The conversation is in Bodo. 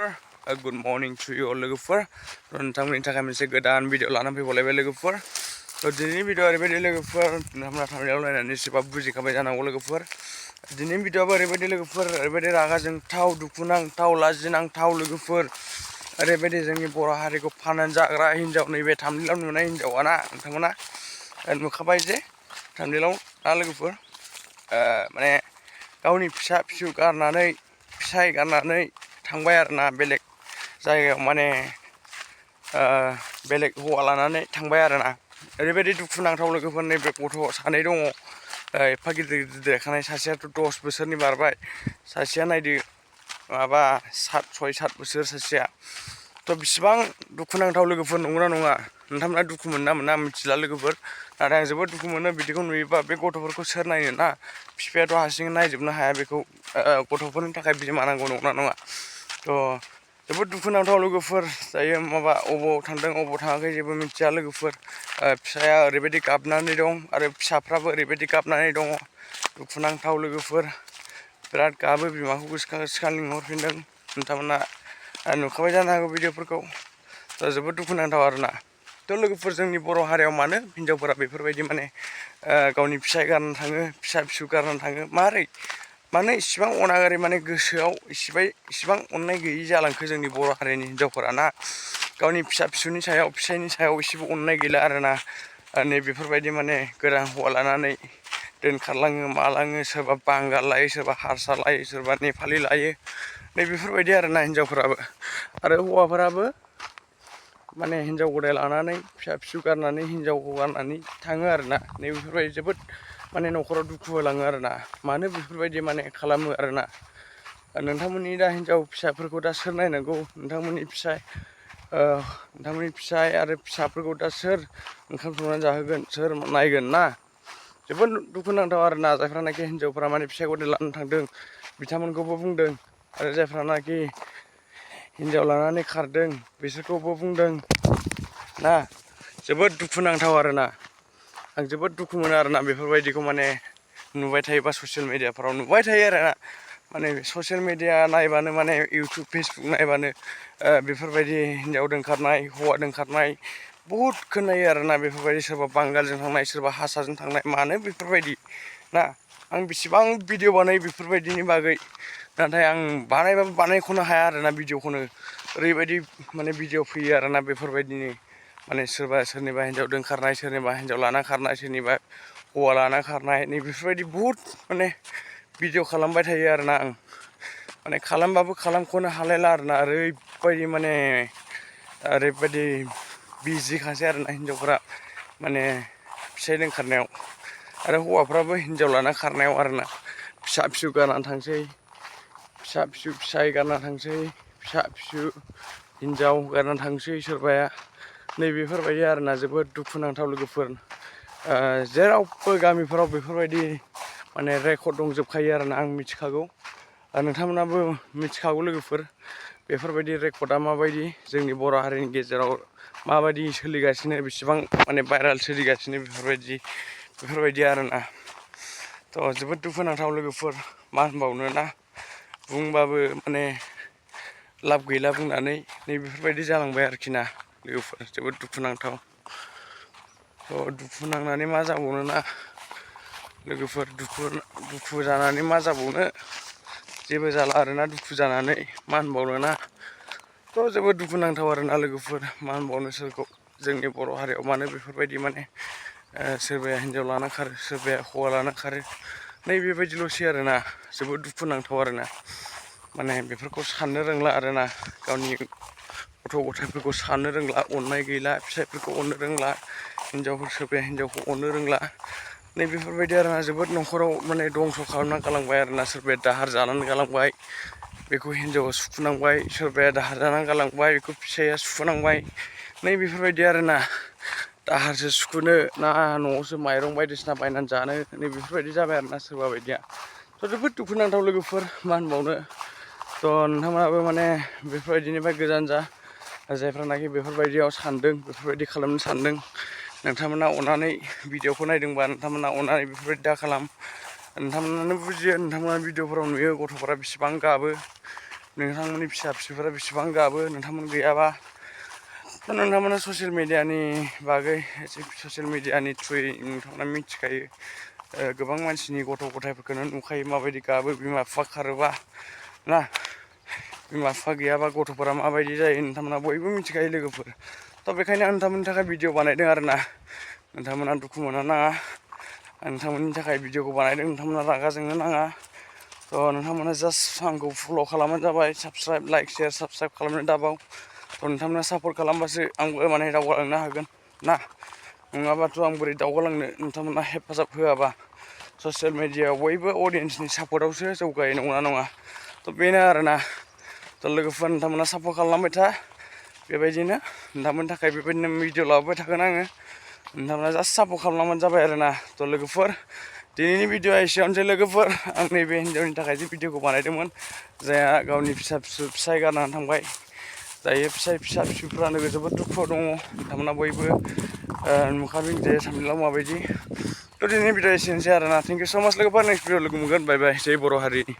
Good morning to you all lwgwfwr. नोंथांमोननि थाखाय मोनसे गोदान भिडिअ लानानै फैबावलायबाय लwgwfwr. दिनैनि भिडिअ ओरैबायदि लwgwfwr नोंथांमोना थांनायाव नायनानै एसेबाबो बुजिखाबाय जानांगौ लwgwfwr. दिनैनि भिडिअआबो ओरैबायदि लwgwfwr ओरैबायदि रागा जोंथाव दुखुनांथाव लाजिनांथाव लwgwfwr. ओरैबायदि जोंनि बर' हारिखौ फाननानै जाग्रा हिनजाव नैबे थामलियाव नुनाय हिनजावाना नोंथांमोना नुखाबाय जे थामलियाव ना लwgwfwr माने गावनि फिसा फिसौ गारनानै फिसाय गारनानै थांबाय आरोना बेलेग जायगायाव माने बेलेग हौवा लानानै थांबाय आरोना ओरैबायदि दुखुनांथाव लwgwfwr नैबे गथ' सानै दङ एफा गिदिर गिदिर देरखानाय सासेयाथ' 10 बोसोरनि बारबाय सासेया नायदो माबा 6-7 बोसोर सासेया थ' बिसिबां दुखुनांथाव लwgwfwr नंगौना नङा नोंथांमोना दुखु मोनना मोना मिथिला लwgwfwr नाथाय आं जोबोद दुखु मोनो बिदिखौ नुयोबा बे गथ'फोरखौ सोर नायनो ना बिफायाथ' हारसिङै नायजोबनो हाया बेखौ गथ'फोरनि थाखाय बिमा नांगौ नंगौना नङा थ' जोबोद दुखुनांथाव लwgwfwr दायो माबा अबाव थांदों अबाव थाङाखै जेबो मिथिया लwgwfwr फिसाया ओरैबायदि गाबनानै दं आरो फिसाफ्राबो ओरैबायदि गाबनानै दङ दुखुनांथाव लwgwfwr बिराद गाबो बिमाखौ गोसोखां लिंहरफिनदों नोंथांमोना नुखाबाय जानो हागौ भिडिअफोरखौ थ' जोबोद दुखुनांथाव आरोना थ' लwgwfwr जोंनि बर' हारियाव मानो हिनजावफोरा बेफोरबायदि माने गावनि फिसाय गारनानै थाङो फिसा फिसौ गारनानै थाङो मानो इसिबां अनागारि माने गोसोआव इसिबां अननाय गैयि जालांखो जोंनि बर' हारिनि हिनजावफोरा ना गावनि फिसा फिसौनि सायाव फिसायनि सायाव एसेबो अननाय गैला आरोना नै बेफोरबायदि माने गोदान हौवा लानानै दोनखारलाङो मालाङो सोरबा बांगाल लायो सोरबा हारसा लायो सोरबा नेपालि लायो नै बेफोरबायदि आरोना हिनजावफोराबो आरो हौवाफोराबो माने हिनजाव गोदान लानानै फिसा फिसौ गारनानै हिनजावखौ गारनानै थाङो आरोना नै बेफोरबायदि जोबोद माने न'खराव दुखु होलाङो आरोना मानो बेफोरबायदि माने खालामो आरोना नोंथांमोननि दा हिनजाव फिसाफोरखौ दा सोर नायनांगौ नोंथांमोननि फिसाय आरो फिसाफोरखौ दा सोर ओंखाम संनानै जाहोगोन सोर नायगोन ना जोबोद दुखुनांथाव आरोना जायफ्रानाखि हिनजावफ्रा माने फिसाय गदाय लानानै थांदों बिथांमोनखौबो बुंदों आरो जायफ्रानाखि हिनजाव लानानै खारदों बिसोरखौबो बुंदों ना जोबोद दुखुनांथाव आरोना आं जोबोद दुखु मोनो आरोना बेफोरबायदिखौ माने नुबाय थायोबा ससियेल मिडियाफोराव नुबाय थायो आरोना माने ससियेल मिडिया नायबानो माने इउटुब फेसबुक नायबानो बेफोरबायदि हिनजाव दोनखारनाय हौवा दोनखारनाय बहुद खोनायो आरोना बेफोरबायदि सोरबा बांगालजों थांनाय सोरबा हारसाजों थांनाय मानो बेफोरबायदि ना आं बेसेबां भिडिअ बानायो बेफोरबायदिनि बागै नाथाय आं बानायबाबो बानायख'नो हाया आरोना भिडिअखौनो ओरैबायदि माने भिडिअ फैयो आरोना बेफोरबायदिनि माने सोरनिबा हिनजाव दोनखारनाय सोरनिबा हिनजाव लाना खारनाय सोरनिबा हौवा लाना खारनाय नै बेफोरबायदि बहुद माने भिडिअ खालामबाय थायो आरोना आं माने खालामबाबो खालामख'नो हालायला आरोना ओरैबायदि बिजिखासै आरोना हिनजावफोरा माने फिसाय दोनखारनायाव आरो हौवाफ्राबो हिनजाव लाना खारनायाव आरोना फिसा फिसौ गारनानै थांसै फिसा फिसौ फिसाय गारना थांसै फिसा फिसौ हिनजाव गारना थांसै सोरबाया नै बेफोरबायदि आरोना जोबोद दुखुनांथाव लwgwfwr जेरावबो गामिफोराव बेफोरबायदि माने रेकर्ड दंजोबखायो आरोना आं मिथिखागौ नोंथांमोनाबो मिथिखागौ लwgwfwr बेफोरबायदि रेकर्डआ माबायदि जोंनि बर' हारिनि गेजेराव माबायदि सोलिगासिनो बेसेबां माने भाइराल सोलिगासिनो बेफोरबायदि आरोना थ' जोबोद दुखुनांथाव लwgwfwr मा होनबावनो ना बुंबाबो माने लाब गैला बुंनानै नै बेफोरबायदि जालांबाय आरोखि ना लwgwfwr जोबोद दुखुनांथाव थ' दुखु नांनानै मा जाबावनो ना लwgwfwr दुखु जानानै मा जाबावनो जेबो जाला आरोना दुखु जानानै मा होनबावनो ना थ' जोबोद दुखुनांथाव आरोना लwgwfwr मा होनबावनो सोरखौ जोंनि बर' हारियाव मानो बेफोरबायदि माने सोरबाया हिनजाव लाना खारो सोरबाया हौवा लाना खारो नै बेबायदिल'सै आरोना जोबोद दुखुनांथाव आरोना माने बेफोरखौ साननो रोंला आरोना गावनि गथ' गथायफोरखौ साननो रोंला अननाय गैला फिसायफोरखौ अननो रोंला सोरबाया हिनजावखौ अननो रोंला नै बेफोरबायदि आरोना जोबोद न'खराव माने दंस' खालामना गालांबाय आरोना सोरबाया दाहार जानानै गालांबाय बेखौ हिनजावा सुखुनांबाय सोरबाया दाहार जानानै गालांबाय बेखौ फिसाया सुखुनांबाय नै बेफोरबायदि आरोना दाहारसो सुखुनो ना न'आवसो माइरं बायदिसिना बायनानै जानो नै बेफोरबायदि जाबाय आरोना सोरबा बायदिया थ' जोबोद दुखुनांथाव लwgwfwr मा होनबावनो थ' नोंथांमोनाबो माने बेफोरबायदिनिफ्राय गोजान जा जायफ्रानाखि बेफोरबायदियाव सानदों बेफोरबायदि खालामनो सानदों नोंथांमोना अननानै भिडिअखौ नायदोंबा नोंथांमोना अननानै बेफोरबायदि दा खालाम नोंथांमोनानो बुजियो नोंथांमोना भिडिअफोराव नुयो गथ'फोरा बेसेबां गाबो नोंथांमोननि फिसा फिसौफोरा बेसेबां गाबो नोंथांमोन गैयाबा दा नोंथांमोना ससियेल मिडियानि बागै एसे ससियेल मिडियानि थ्रुयै नोंथांमोना मिथिखायो गोबां मानसिनि गथ' गथायफोरखौनो नुखायो माबायदि गाबो बिमा बिफा खारोबा ना बिमा बिफा गैयाबा गथ'फोरा माबायदि जायो नोंथांमोना बयबो मिथिखायो लोगोफोर थ' बेखायनो आं नोंथांमोननि थाखाय भिडिअ बानायदों आरोना नोंथांमोना दुखु मोननो नाङा आं नोंथांमोननि थाखाय भिडिअखौ बानायदों नोंथांमोना रागा जोंनो नाङा थ' नोंथांमोना जास्ट आंखौ फल' खालामबानो जाबाय साबसक्राइब लाइक शेयार साबसक्राइब खालामनो दाबाव थ' नोंथांमोना सापर्ट खालामबासो आंबो माने दावगालांनो हागोन ना नङाबाथ' आं बोरै दावगालांनो नोंथांमोना हेफाजाब होआबा ससियेल मिडियायाव बयबो अडियेन्सनि सापर्टआवसो जौगायो नङा नङा थ' बेनो आरोना थ' लोगोफोर नोंथांमोना सापर्ट खालामबाय था बेबायदिनो नोंथांमोननि थाखाय बेबायदिनो भिडिअ लाबोबाय थागोन आङो नोंथांमोना जास्ट सापर्ट खालामबानो जाबाय आरोना थ' लोगोफोर दिनैनि भिडिअआ एसेयावनोसै लोगोफोर आं नैबे हिन्जावनि थाखायसो भिडिअखौ बानायदोंमोन जायहा गावनि फिसाय गारनानै थांबाय दायो फिसा फिसौफ्रानो जोबोद दुखुआव दङ नोंथांमोना बयबो नुखादों जे सामलायाव माबायदि थ' दिनैनि भिडिअ एसेनोसै आरोना थेंक इउ स' माच लोगोफोर नेक्स्ट भिडिअ लोगो मोनगोन बाय बाय जै बर' हारिनि